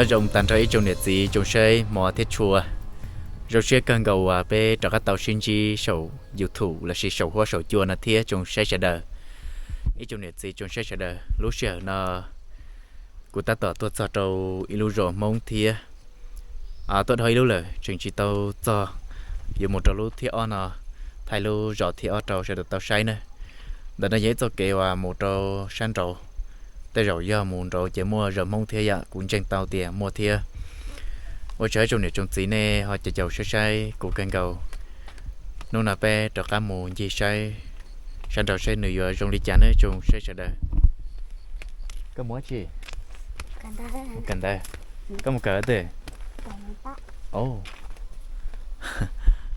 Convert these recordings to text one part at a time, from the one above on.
Nyob zoo tag nrho ib tsoom niam txiv tsoom saib hmov thiab tshua. Zoo siab kawg nkaus uas peb rov qab tau sib ntsib saum YouTube lossis saum huab saum cua no thiab tsoom saib sawv daws. Ib tsoom niam txiv tsoom saib sawv daws, lub sij hawm no kuv tab tom tuaj txog rau ib lub zos Hmoob thiab. Tuaj dhau ib lub lawm tseem tsis tau txog, yuav mus rau lub thib ob no, thaij lub zos thib ob rau sawv daws tau saib na. Ntawm no yog ib txoj kev uas mus rau sab nraud. Tej zaum yog mus nraud ces muaj zos Hmoob thiab yom, kuv ntseeg tau tias muaj thiab. Ua tsaug ib tsoom niam tsoom txiv nej ho caum caum saib saib kuv kawg nkaus. Hnub no peb rov qab mus ncig saib sab nraud saib nws yuav zoo li cas na tsoom saib sawv daws. Koj mus dab tsi? Kawm ntawv. Koj mus kawm twg?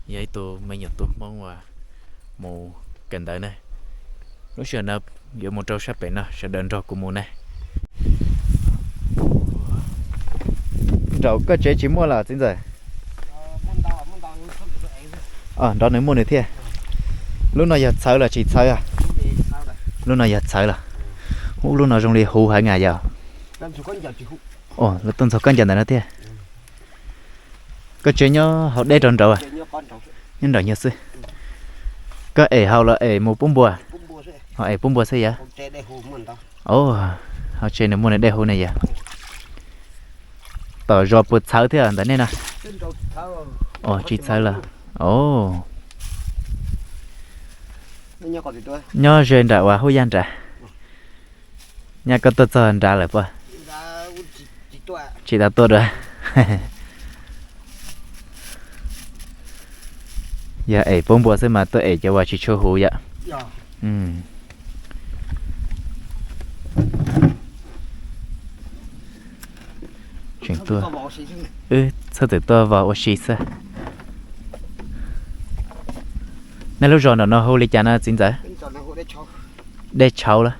Yog ib tug me nyuam tub Hmoob uas mus kawm ntawv na. Lub sij hawm no yuav mus rau sab pem no, sawv daws nrog kuv mus na. Nraum koj tsev tsis muaj los txiv ntxawm? Nrov nws muaj nws thiab. Lub no yog txhawv los tsis txhawv? Lub no yog txhawv los? Ub, lub no zoo li huv heev na yog. Tuaj ntxuag koj ncaws ntawm no thiab. Koj tsev nyob hauv deb rau nraud? Nyob nraum nyuag xwb. Koj em haus los es mus pub npua? Ho es pub npua xwb yog? Hauv tsev nws muaj nws dej huv ne yog. Tom zos puas txhawv thiab ntawm nej no? Tsis txhawv los? Nyob ze nram uas Hub Yaj nrad. Nyaj koj tuaj txog nrad lawm puas? Tsis tau tuaj dua. Yog es pub npua xwb mas tuaj es cov uas tsis tshua huv yom. Tseem tuaj, wb txhob txwm tuaj vos ua si xwb. Nej lub zos nram no hu li cas no txiv ntxawm? Dej Tshauv los?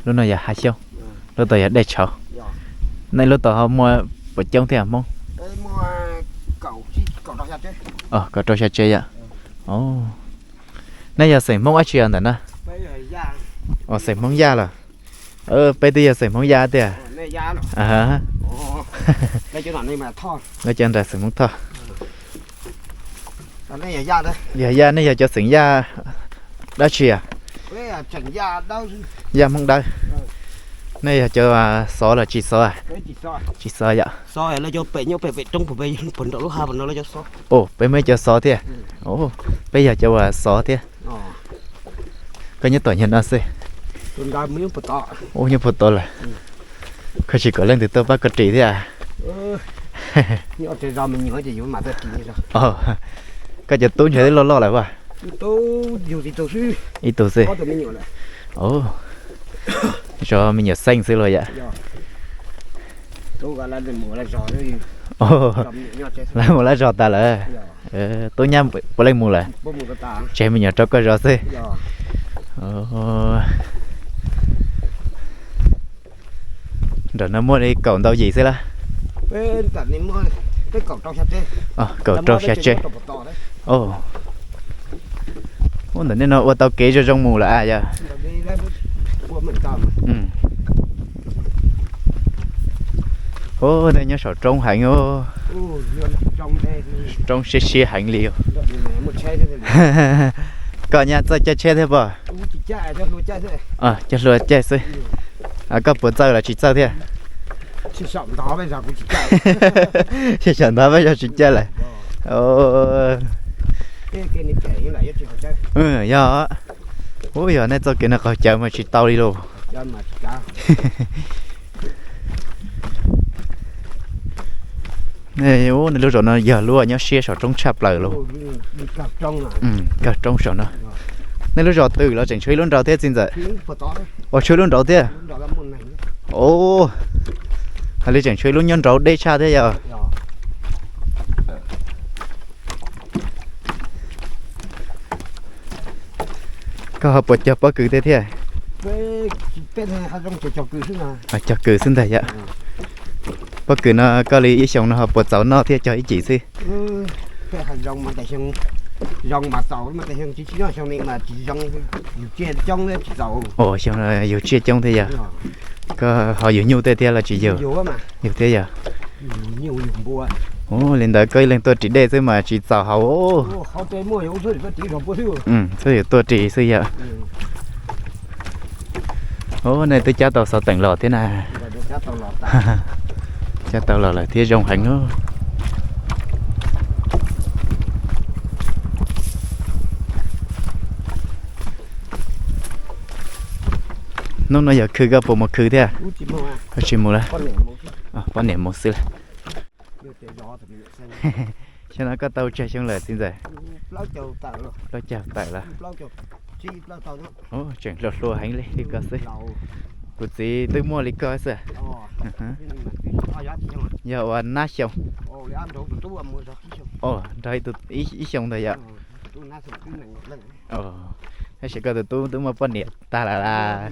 Lub no yog Hav Xyooj, lub tod yog Dej Tshauv. Nej lub tod ho muaj puas coob thiab Hmoob? Kaum rau xya tsev yom. Nej yog xeem Hmoob dab tsi os ntawm no? Xeem Hmoob Yaj los? Peb twb yog xeem Hmoob Yaj tiag. Lawv cov nram xeem Hmoob Thoj. Yog Yaj, nej yog cov xeem Yaj dab tsi? Yaj Hmoob Dawb. Nej yog cov Xov los tsis Xov? Tsis Xov yom. Peb muaj cov Xov thiab. Peb yog cov uas Xov thiab. Koj nyob tom nyuag no xwb. Ub, nyob puag tod lawm. Koj tsis kom leej twg tuaj pab koj ris thiab? Koj cov tub ntshe twb loj loj lawm as? Ib tug xwb. Zov me nyuam xeeb xwb los yom? Lawv mus lawv zog tas lawm. Tub nyab puav leej mus lawm, tseg me nyuam rau koj zov xwb. Nram no muaj li kaum ntau yim xwb lawm. Kaum rau xya tsev. Ub, ntawm nej no ua tau kev zoo zoo mus lawm yog? Ub, nej nyob saum roob heev. Roob siab siab heev li. Koj nyaj txawj caij tsheb thiab pob? Coj hlua caij xwb. Koj puas txawj los tsis txawj thiab? Xyov ntov peb zog tsis caij lawm. Yog, ub, yog nej txoj kev no qaug cawv mas tsis tau li lauj. Nej, ub, nej lub zos no yog lub nyob siab saum roob tshaj plaws lauj. Kawg roob saum no. Nej lub zos twm los tseem tshuav ib lub nraud thiab txiv ntxawm? Ua, tshuav ib lub nraud thiab. Ub, hais li tseem tshuav ib lub nyob nraud deb tshaj thiab yog? Koj ho puas cog pob kws thiab thiab? Cog kws xwb ntag yom. Pob kws no koj li ib xyoos no ho puas txaus noj thiab cog ib cim xwb? Zoo mas txaus mas, xyoo tsis tsis noj xyoo ni mas tsis zoo, yug tsiaj coob thiab tsis txaus. Ua xyoo yug tsiaj coob thiab yog? Koj ho yug nyuj tej thiab los tsis yug? Yug thiab yog? Ua li ntawd koj ib leeg tuaj ris dej xwb mas tsis txaus haus. Txhob yuav tuaj ris xwb yog? Ub, nej twb cab tau xov tooj los thiab na. Cab tau los lawm thiab zoo heev. Hnub no yog khw koj puas mus khw thiab? Tsis mus lawm. Poj niam mus xwb lawm. Xyoo no koj tau tsawg xyoo lawm txiv ntxawm? Plaub caug tawm lawm. Ub, tseem hluas hluas heev li li koj xwb. Kuv txiv twb muaj li koj xwb. Yog ua nab xyoo. Nrog ib xyoo ntag yom. Tab sis koj tus tub twb muaj poj niam tag lawm las.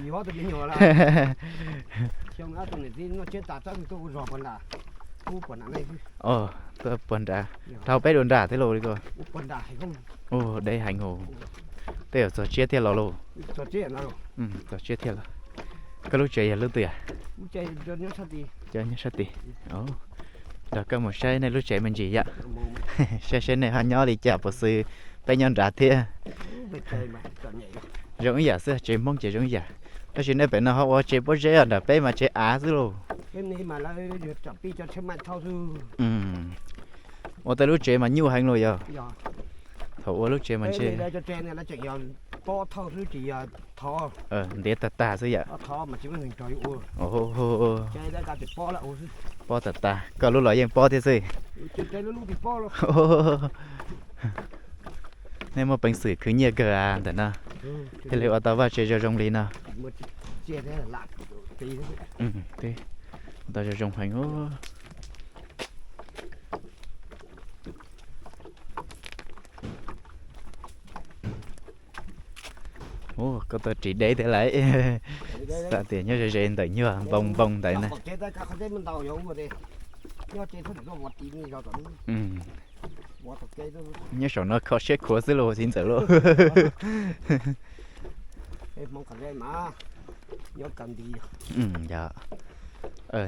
Tuaj puag nrad, dhau peb dua nrad thiab lauj li ko. Ub, deb heev hos. Tej zaum txog tsiab thiaj los lauj. Txog tsiab thiaj los. Koj lub tsev yog lub twg yom? Cov nyob sab tid. Nrog koj mus saib nej lub tsev me ntsis yom. Saib saib nej ho nyob li cas puas xwb, peb nyob nrad thiab. Zoo ib yam xwb, tsev Hmoob ces zoo ib yam. Tab sis nej pem no ho ua tsev pob zeb os, nram peb mas tsev av xwb lauj. Ua tej lub tsev mas nyuaj heev lauj yog. Thaum ua lub tsev mas ntshe ntiav tag tag xwb yom. Pob tag tag, koj lub los yeej pob thiab xwb. Nej muaj peev xwm khwv nyiaj kawg ntawm no thiaj li ua tau vaj tse zoo zoo li no. Tau zoo zoo heev. Ub, koj tuaj ris deb thiab lauj. Xav tias nyob ze ze ntawm nyuag npoo npoo ntawd na. Nyob saum no kho siab khuav xwb lauj txiv ntxawm lauj.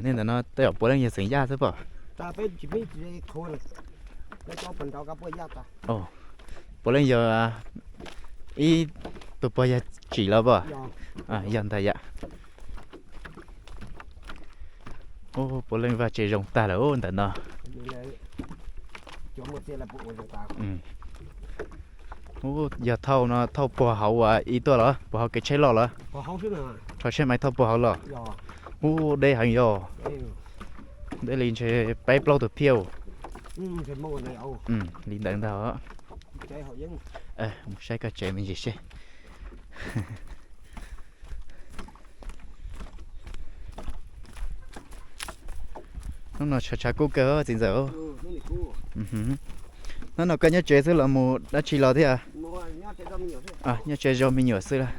Nej ntawm no tej zaum puav leej yog xeem Yaj xwb pom. Puav leej yog ib tug pog yog tsim los pom. Yog ntag yom. Ub, puav leej vaj tse zoo tag lawm ntawm no. Ub, yog thauj no thauj puag hauv ua ib tuaj los puag hauv kev tsheb loj los? Rho tsheb mais thauj puag hauv los. Ub, deb heev yog. Deb li ntshe peb plaub tus phiaj. Li ntawd ntag. Mus saib koj tsev me ntsis seb. Hnub no tshav tshav kub kawg txiv ntxawm. Hnub no koj nyob tsev xwb los mus dab tsi los thiab? Nyob tsev zov me nyuam xwb las.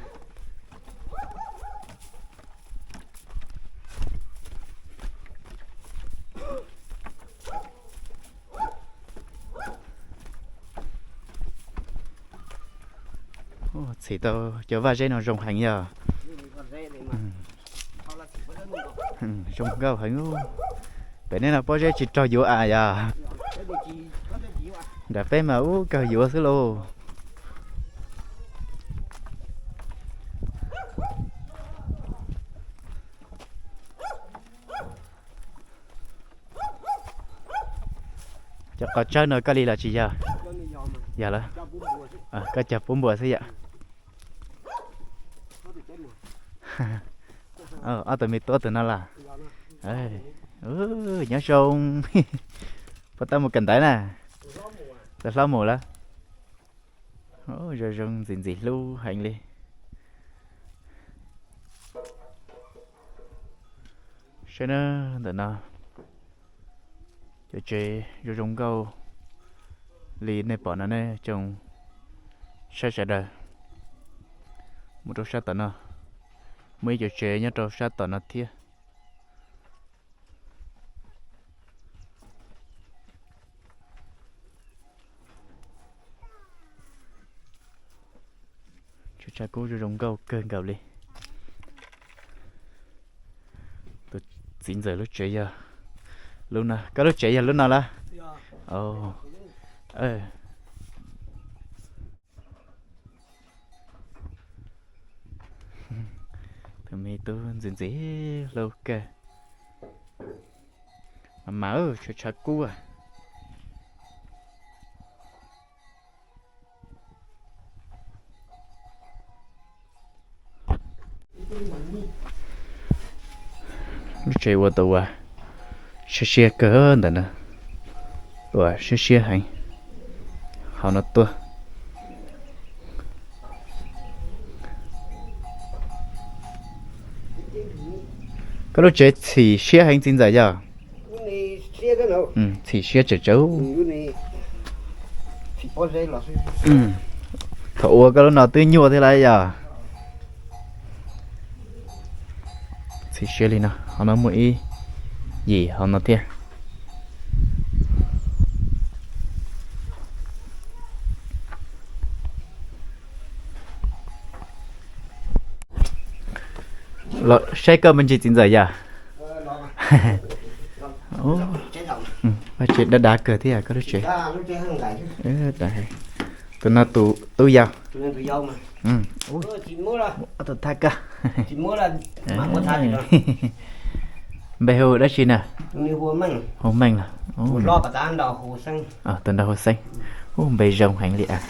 Txhim tau cov vaj zeb no zoo heev yog. Zoo nkauj heev. Pem nej no pob zeb tsis raug yuav as yog? Nram peb mas ub kawg yuav xwb lauj. Cov qos tsawb no koj li los tsis yog? Yog lawm. Koj cog pub npua xwb yom. Ob tug me tuab tus no las. Nyob zoo. Puas tau mus kawm ntawv na? Tau hlob mus lawm. Zoo zoo ntxim ntxim hlub heev li. Saib na, ntawm no cov tsev zoo zoo nkauj li nej pom no ne tsoom saib sawv daws. Mus rau sab tom no, muaj ib co tsev nyob rau sab tom no thiab. Tshav kub zoo zoo nkauj kawg nkaus li. Tus txiv ntxawm lub tsev yog lub no, koj lub tsev yog lub no lawm? Tus me tub ntxim ntxim hlub kawg. Mas mas, tshav kub. Lub tsev ua tau ua siab siab kawg ntawm no, ua siab siab heev. Hauv no tuaj. Koj lub tsev txhim siab heev txiv ntxawm yog? Txhim siab tsawv tsawv. Thaum ua koj lub no twb nyuaj thiab lawm yog? Txhim siab li no, hauv no muaj ib yim hauv no thiab. Saib koj me ntsis txiv ntxawm yog? Vaj tsev dav dav kawg thiab koj lub tsev. Tus no tus tub yau. Tus thaj koj. Npe hu dab tsi na? Hu Meej los? Tus no hu Xeeb. Ub, npe zoo heev li as.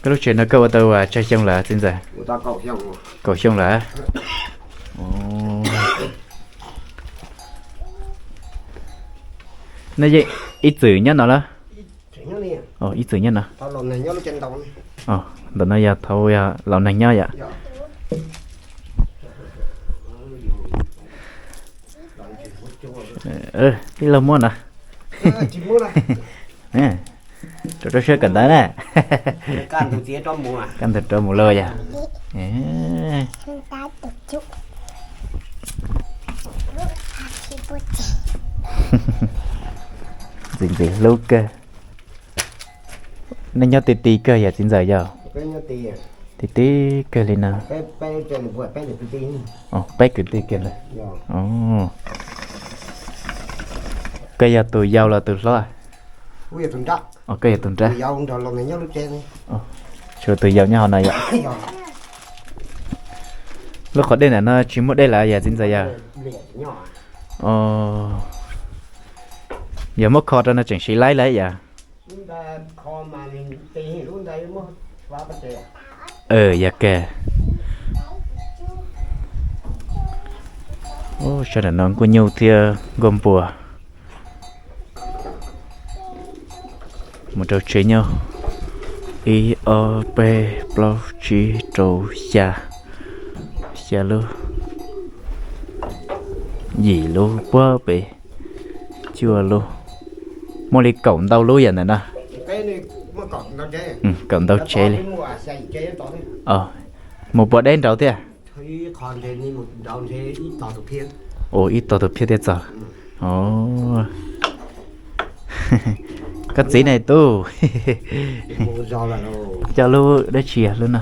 Koj lub tsev no koj ua tau tsawg xyoo lawm txiv ntxawm? Kaum xyoo lawm. Nej yeej ib txwm nyob no lawm? Ib txwm nyob no. Ntawm no yog thaum yog laus neeg nyob yom? Tij laug muab no. Rau rau siab kawm ntawv na. Kaj ntug rau mus lauj yog? Ntxim ntxim hlub kawg. Nej nyob ti ti kawg yog txiv ntxawm yog? Ti ti kawg li no. Peb kwv tij kiag ntag. Koj yog tus yau los tus hlob? Koj yog tus nrab. Tshuav tus yau nyob hauv no yom? Lub qhov dej ntawm no tsis muaj dej lawm yog txiv ntxawm yog? Yog muab kho rau no tseem siv laib lawm yom? Yog kawg. Sab ntawm no nkuaj nyuj thiab nkuaj npua. Mus rau tsev nyob. Ib ob peb plaub tsib rau xya, xya lub, yim lub puag pem, cuaj lub, muaj li kaum ntau lub yam ntawm no. Kaum ntau tsev li. Mus puas deb nraud thiab? Ua ib tog tus phiab thiaj txog. Koj txiv ne tub, coj lub dab tsi lub no?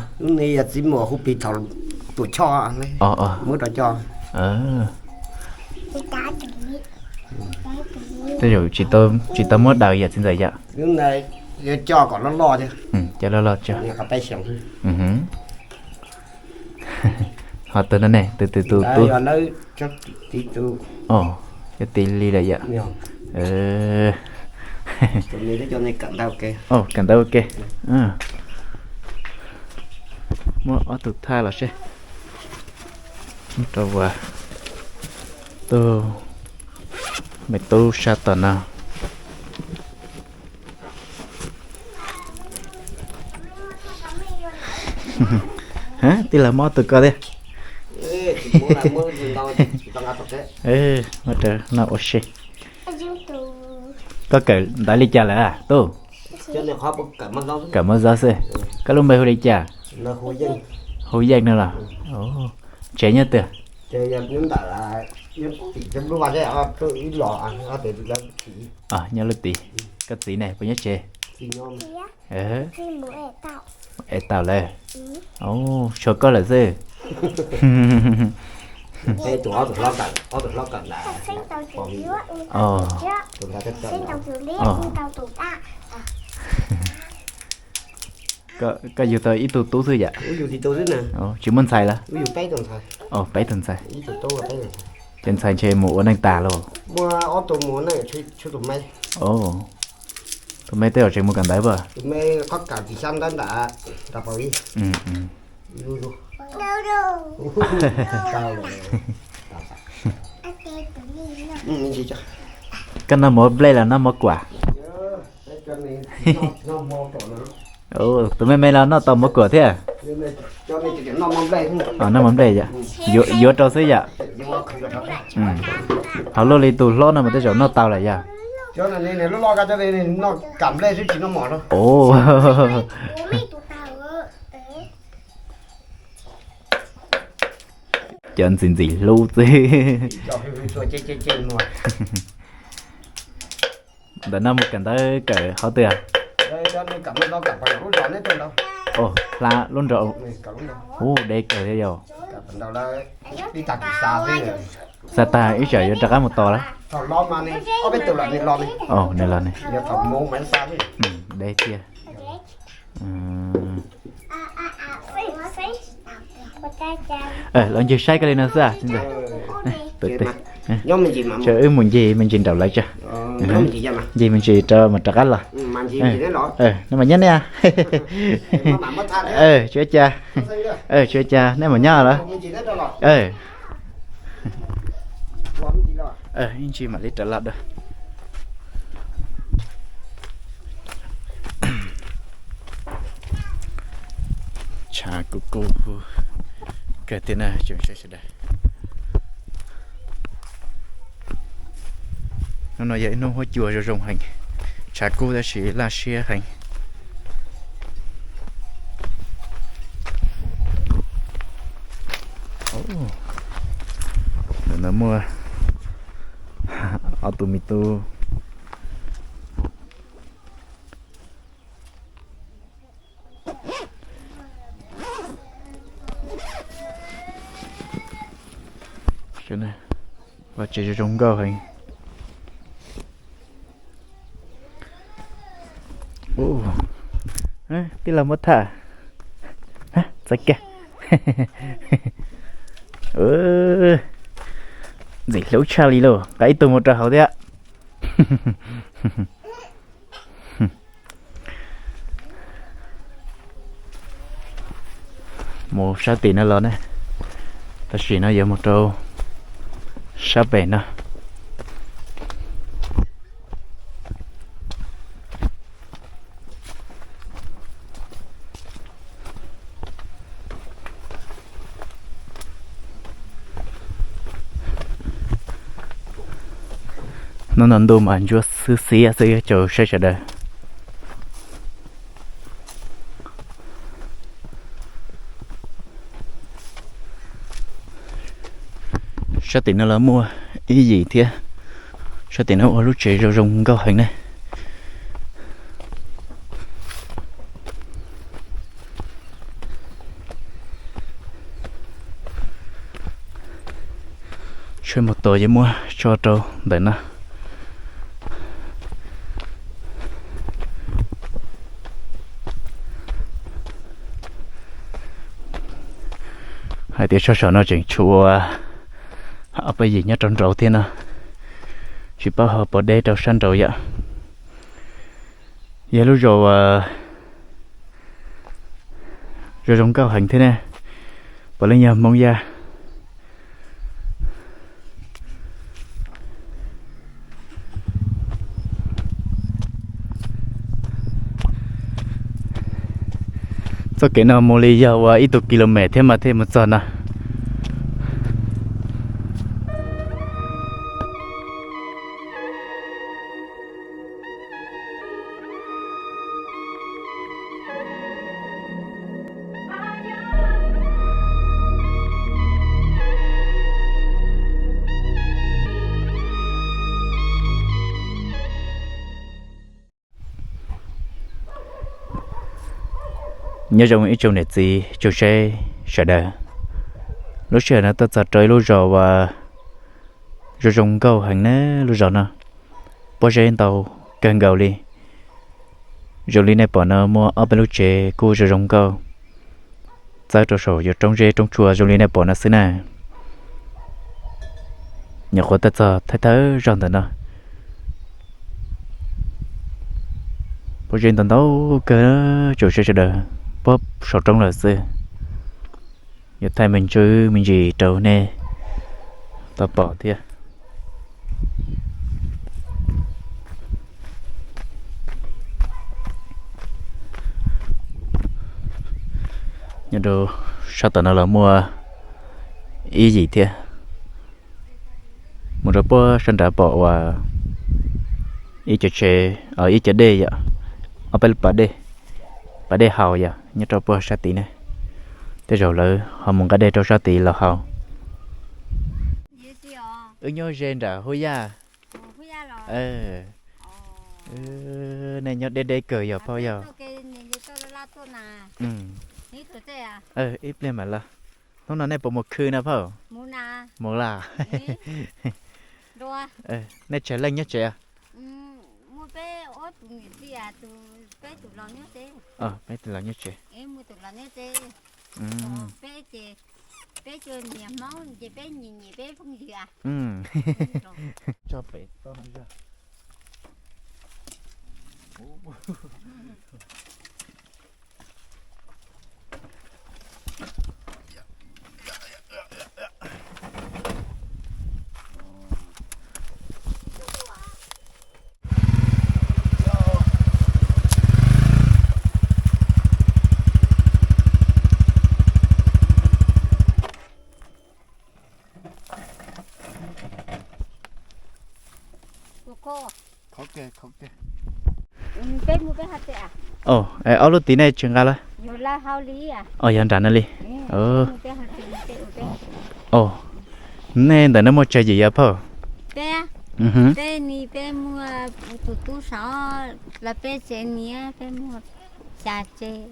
Tej zaum tsis tau muab daws yam txiv ntxawm yom. Coj loj loj tso. Ho tus no ne, tus tus tus tub. Cov tiv li lawm yom. Kawm ntawv ua ke. Muab ob tug thaj los seb. Rau tus me tub sab tom no. Tij laug muab tus koj thiab. Muab rau no ua si. Koj kawm ntawv li cas lawm tub? Kawm muab zaub xwb. Koj lub npe hu li cas? Hu Yeej no los? Tsev nyob twg? Nyob lub tid. Koj txiv ne, puas nyob tsev? Es tau lawm. Tshuav koj lawm xwb. Koj yug tau ib tug tub xwb yam? Tsis muaj ntxhais lawm? Peb tug ntxhais. Ces ntxhais ntshe mus ua neej tas lauj? Tus me tej zaum tseem mus kawm ntawv pas? Koj noj mov nplej los noj mov kuam? Tus me me los noj tau mov kuam thiab. Noj mov nplej yom? Yuav rau xwb yom? Hauv luaj li tus hlob no mas tej zaum noj tau lawm yom? Cov ntxim ntxim hlub xwb. Ntawm no mus kawm ntawv kawm hauv twg? Hla lub nrau. Ub, deb kawg thiab yog. Xa tag ib tsam yuav rov qab mus tos lawm. Nws los ne. Deb tiag. Los ncig saib koj li no xwb. Wb mus ncig me ntsis nraum lawv tso. Ncig me ntsis rau mas rov qab los. Nej mas nyob ne. Tsis ua cas. Tsis ua cas, nej mas nyob lawm. Ib ntsis mam li rov los dua. Tshav kub kub kawg thiab na tsoom saib sawv daws. Hnub no yog ib hnub huab cua zoo zoo heev, tshav kub tab sis laj siab heev. Ntawm no muaj ob tug me tub. Vaj tsev zoo zoo nkauj heev. Tij laug muab tham. Txais kiag. Ntxim hlub tshaj li lauj, nqa ib tug mus rau hauv thiab. Mus sab tim no los ne, tam sim no yuav mus rau sab pem no. Hnub no ntuj mas ntsuab xwb xiab xwb caum saib sawv daws. Sab tim no los muaj ib yim thiab. Sab tim no ua lub tsev zoo zoo nkauj heev ne. Tsheb mus tos yuav muab tso rau ntawm no. Hais tias tsheb saum no tseem tshuav ob peb yim nyob rau nraud thiab no, tsis paub ho puas deb rau sab nraud yom. Yog lub zos zoo zoo nkauj heev thiab ne, puav leej yog Hmoob Yaj. Txoj kev no mus li yog ua ib tug kilomev thiab mas thiaj mus txog no. Nyob zoo ib tsoom niam txiv tsoom seb sawv daws. Lub sij hawm no tuaj txog rau ib lub zos uas zoo zoo nkauj heev na, lub zos no pob zeb ntau kawg nkaus li. Zoo li nej pom no muaj ob peb lub tsev kuj zoo zoo nkauj, txawb rau saum yuav roob zeb roob tsuas zoo li nej pom no xwb na. Nyuam qhuav tuaj txog thawj thawj zog ntawm no, pob zeb ntau ntau kawg, tsoom seb sawv daws, puag saum roob lawm xwb. Yuav thaij me ntsis me ntsis rau nej tau pom thiab. Nyob rau sab tom no los muaj ib yim thiab. Mus rau puag sab nrad pom uas ib co tsev, ib co dej yom, ob peb pas dej, pas dej haus yom, nyob rau puag sab tid ne. Tej zaum lawv ho mus nqa dej rau sab tid los haus. Wb nyob ze nram Hub Yaj. Nej nyob deb deb kawg yog phauj yog. Ib pliag mam los. Hnub no nej puas mus khw na phauj? Mus las. Nej tsawg leej nyob tsev? Peb tus los nyob tsev. Tso pem toj no zog. Ob lub tid nej tsis nqa lawm? Yog nram no li. Nej ntawm no muaj tsawg yim yog phauj?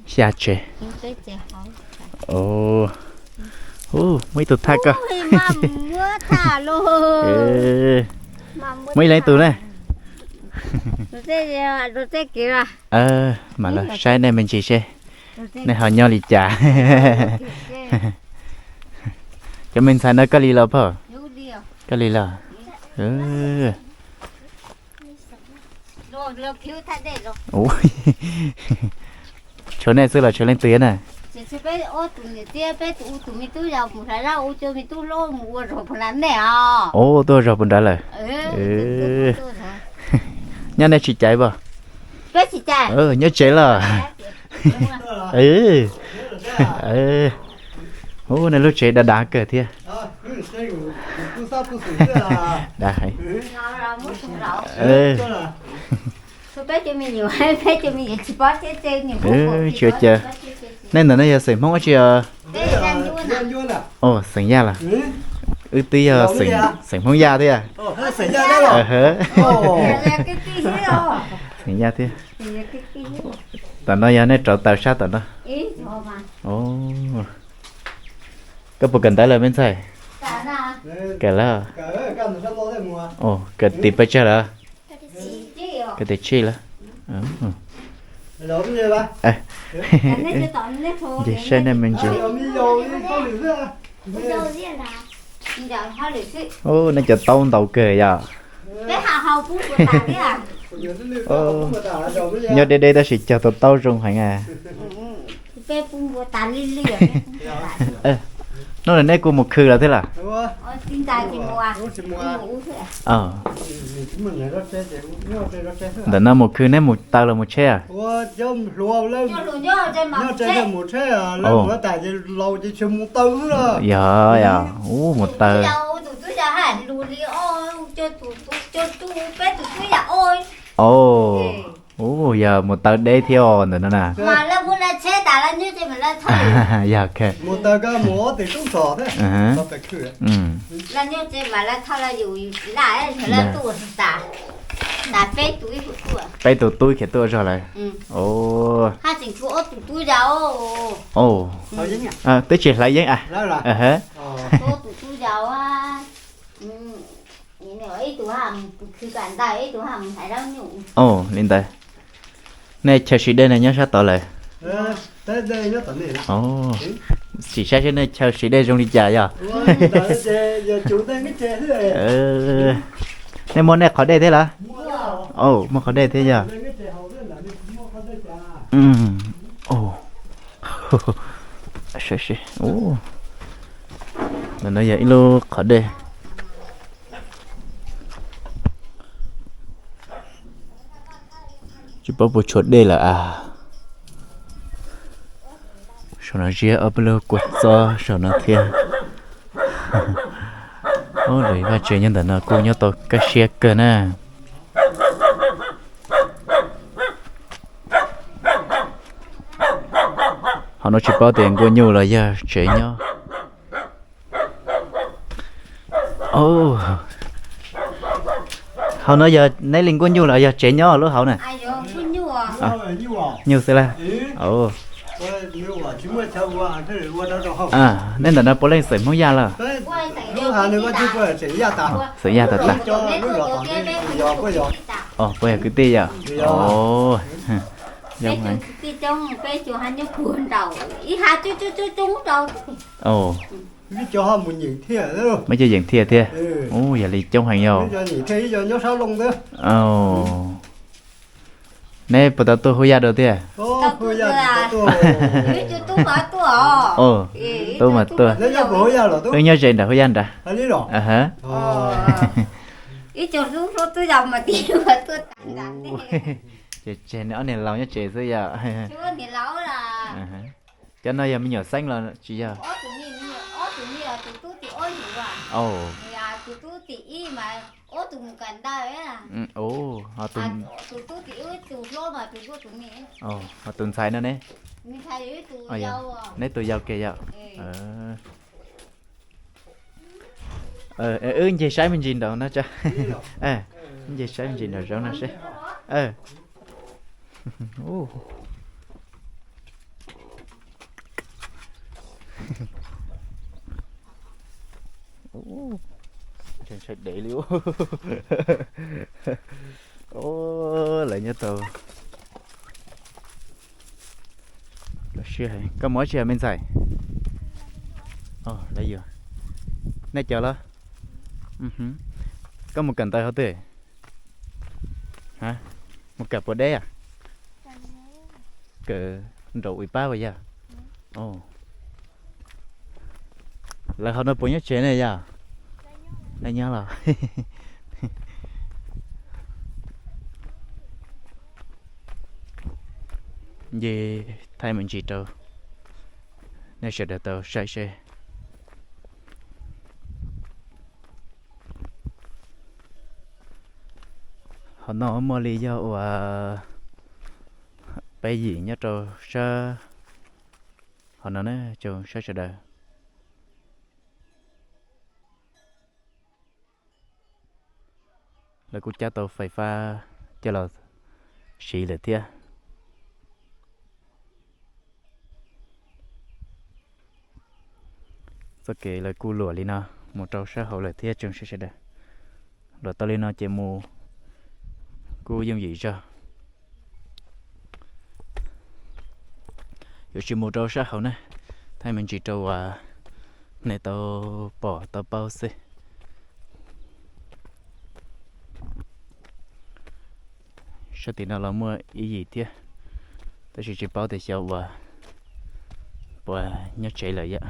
Xya tsev. Muaj ib tug thaj koj. Muaj ib leeg ib tug ne. Mam los saib nej me ntsis seb nej ho nyob li cas. Cov me ntxhais no koj li los phauj? Koj li los? Tshuav nej xwb los tshuav leej twg na? Ua tuaj zog puag nrad lawm. Nyob nej tsis caiv pom? Nyob tsev los? Ub, nej lub tsev dav dav kawg thiab. Dav heev. Tsis ua cas. Nej ntawm no yog xeem Hmoob dab tsi os? Xeem Yaj los? Wb twb yog xeem Hmoob Yaj thiab. Xeem Yaj thiab. Tom no yog nej rauv taws sab tom no. Koj puas kawm ntawv lawm me ntxhais? Kawm lawm. Kawm tim pes tsawg lawm? Kawm tim tsib lawm. Nce saib nej me ntsis. Nej cov taub ntau kawg yom. Nyob deb deb tab sis cog tau taub zoo heev. Hnub no nej kuj mus khw lawm thiab los? Ntawm no mus khw neb mus taw los mus tsheb? Yog, yog, ub mus taw. Ub, yog mus taw deb thiab os ntawm no na. Yog, Peb tus tub khiav tuaj zog lawm. Twb tsis hlawv yeeb a. Li ntawd. Nej chaw siv dej no nyob sab tod lawm. Sim saib seb nej chaw siv dej zoo li cas yog. Nej muaj nej qhov dej thiab lawm? Muaj qhov dej thiab yog. Ntawm no yog ib lub qhov dej. Tsis paub puas tshuav dej lawm a. Saum no ziab ob peb lub kua txob saum no thiab. Lawv vaj tsev nyob ntawm no kuj nyob tau kaj siab kawg na. Hauv no tsis paub tias nkuaj nyuj los yog tsev nyob. Hauv no yog neb li nkuaj nyuj los yog tsev nyob lub hauv na? Nyuj xwb la. Nej ntawm no puav leej xeem Hmoob Yaj los? Xeem Yaj tas tas. Puas yog kwv tij yom? Muaj cov yeem thiaj thiab. Ub, yog li coob heev yog. Neb puas tau tuaj hu yaj rau thiab? Tub mas tuaj. Wb nyob ze nram hu yaj nrad. Ces tseg neb ob niag laus nyob tsev xwb yom. Cov no yog me nyuam xeeb los tsis yog? Ho tus ntxhais no ne? Neb tus yau kiag yom? Wb ncig saib me ntsis nraum no tso. Wb ncig saib me ntsis nraum zoov no seb. Ntshai dev li. Lawv nyob tau. Koj mus ua dab tsi me ntxhais? Lawv yuav nej cov los? Koj mus kawm ntawv hauv twg? Mus kawm puas deb? Kawm nraum ub pab puas yog? Lawv hauv no puas nyob tsev ne yog? Nyob los. Nce thaij me ntsis rau nej sawv daws tau saib seb. Hauv no muaj li yog uas peb yim nyob rau sab hauv no na, tsoom saib sawv daws. Lawv kuj cab tau fais fab coj los siv lawm thiab. Txoj kev lawv kuj luam li no mus rau sab hauv lawm thiab tsoom saib sawv daws. Luam tau li no ces mus kuj yooj yim zog. Yuav tsis mus rau sab hauv na, thaij me ntsis rau uas nej tau pom tau paub xwb. Sab tim no los muaj ib yim thiab, tab sis tsis paub tias xyov uas puas nyob tsev lawm yom.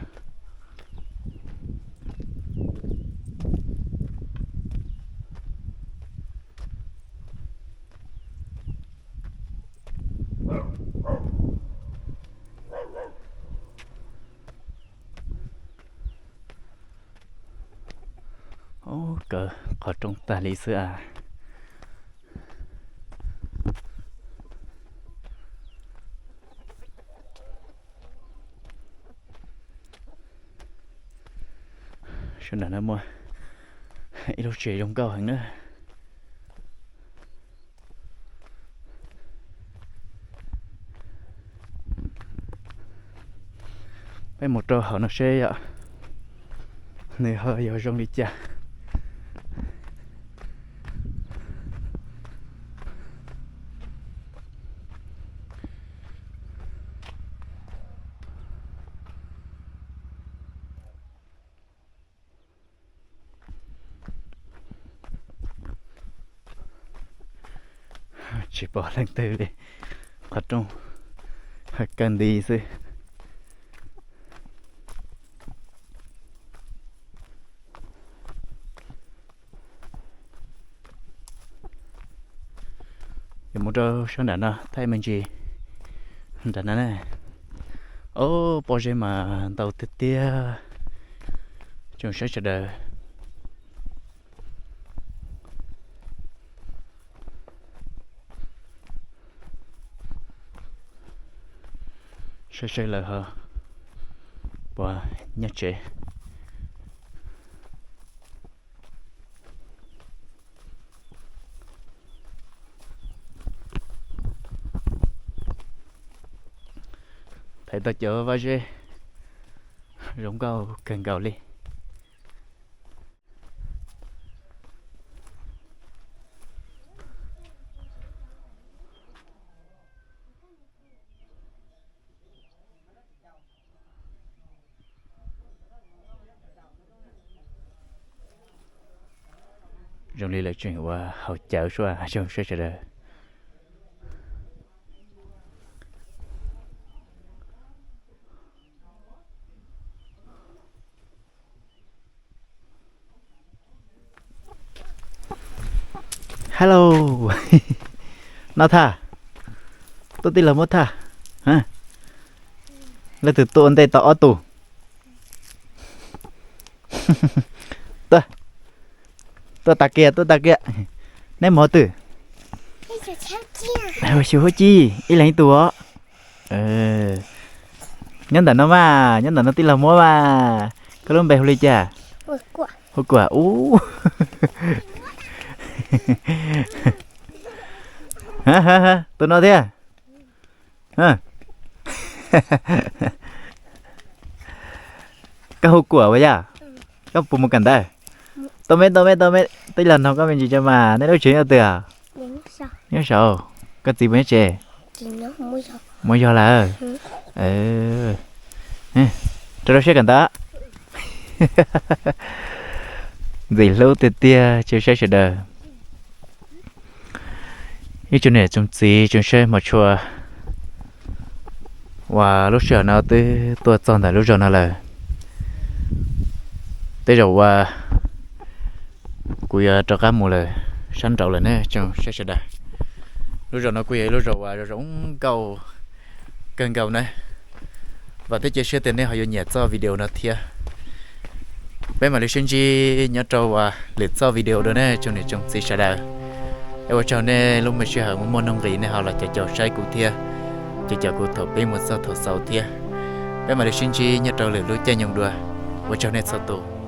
Ub, kawg qhov rooj tag li xwb as. Sawv daws na, muaj ib lub tsev zoo nkauj heev na. Peb mus rau hauv no seb yom, nws ho yuav zoo li cas. Tsis pom leej twg li, qhov rooj kawg nti xwb. Yuav mus rau sab nram no thaij me ntsis nram no na. Ob pob zeb mas ntau tiag tiag, tsoom saib sawv daws. Saib saib lawv ho puas nyob tsev. Thaij tau cov vaj zeb zoo nkauj kawg nkaus li. Zoo li lawv tseem ua haus cawv sua zoo sab sawv daws. Hello, noj thaj, tuaj tij laug muab thaj. Leej twg tuaj ua ntej tau ob tug? Tuaj, tuaj tas kiag, tuaj tas kiag. Neb mus qhov twg? Xyuas huab cij, ib leeg ib tug os. Nyob ntawm no mas, nyob ntawm no tij laug muab mas. Koj lub npe hu li cas? Hu Kuam ub. Tus no thiab. Koj hu Kuam ua yog? Koj puas mus kawm ntawv? Tau me, tau me, tau me, tij laug nug koj me ntsis tso mas, nej lub tsev nyob twg? Nyob saud. Koj txiv puas nyob tsev? Mus yog lawm. Rau rau siab kawm ntawv. Ntxim hlub tiag tiag tsoom saib sawv daws. Ib tsoom niam tsoom txiv tsoom saib hmov tshua uas lub sij hawm no twb tuaj txog ntawm lub zos no lawm. Tej zaum uas kuv yuav rov qab mus lawm sab nraud lawm ne tsoom saib sawv daws. Lub zos no kuj yog ib lub zos uas zoo zoo nkauj kawg nkaus na. Vam thiab cia siab tias nej ho yuav nyiam txoj video no thiab. Peb mam li sib ntsib nyob rau uas lwm txoj video dua ne tsoom niam tsoom txiv sawv daws. Es ua tsaug nej lub me sij hawm muaj muaj nuj nqis nej ho los caum caum saib kuv thiab, caum caum kuv thaum pib mus txog thaum xaus thiab. Peb mam li sib ntsib nyob rau lwm lub caij nyoog dua. Ua tsaug nej txhua tus.